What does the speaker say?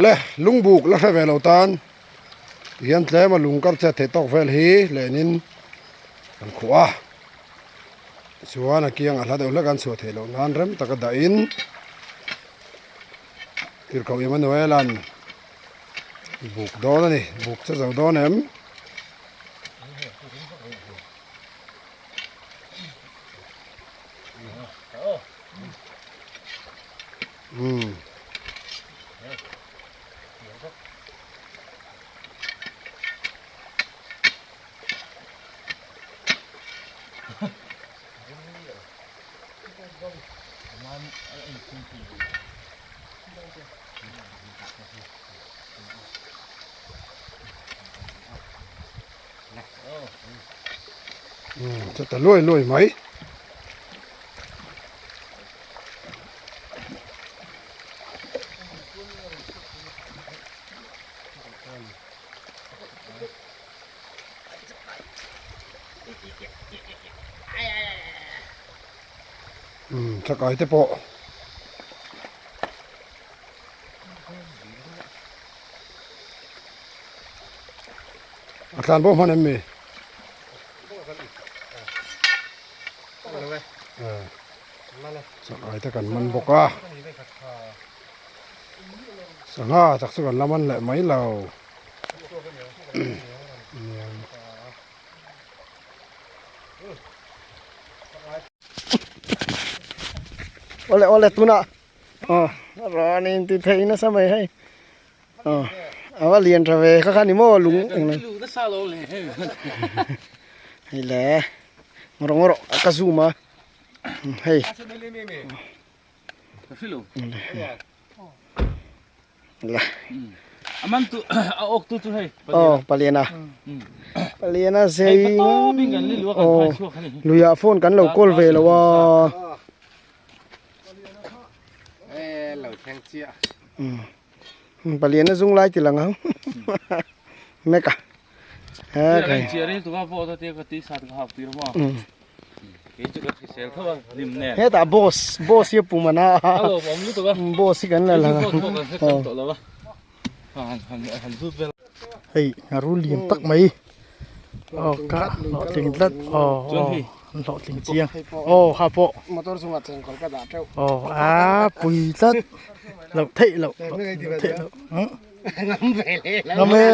Le lungbuk la hre ve lo tan tihian tlem a lung kar chet theih tawk vel hi lenin kan khuh a tichuan a kiangah hla deuh hlek an chhuah theih loh nan rem taka dahin Tirhkoh Emmanuel-a'n buk dawn a ni buk che zo dawn em? Umm. Chata luai luai mai. Umm chakai te pawh. A tlan bo hman em mi? Chakai te kan man bawk a. Sangha tak chu kan la man leh mai lo. Awle awle tunah aw rawn in ti thei nasa mai hei aw a va lian tha ve kha kha ni maw lung eng hei le ngawr ngawr ka zoom a hei la aman tu a ok tu chu hei oh paliana paliana sei oh luia phone kan lo call ve lo a eh lo thleng chia um paliana zung lai ti lang ang meka he kai chia ri tu ka vo ta te ka ti sat ka hak tir ma Hetah boss boss hi a pum ana a boss hi kan la lang a hei a rul lian tak mai aw ka hlawhtling tlat aw aw an hlawhtling chiang aw ha pawh aw a pui tlat loh theih loh loh theih loh ngam e.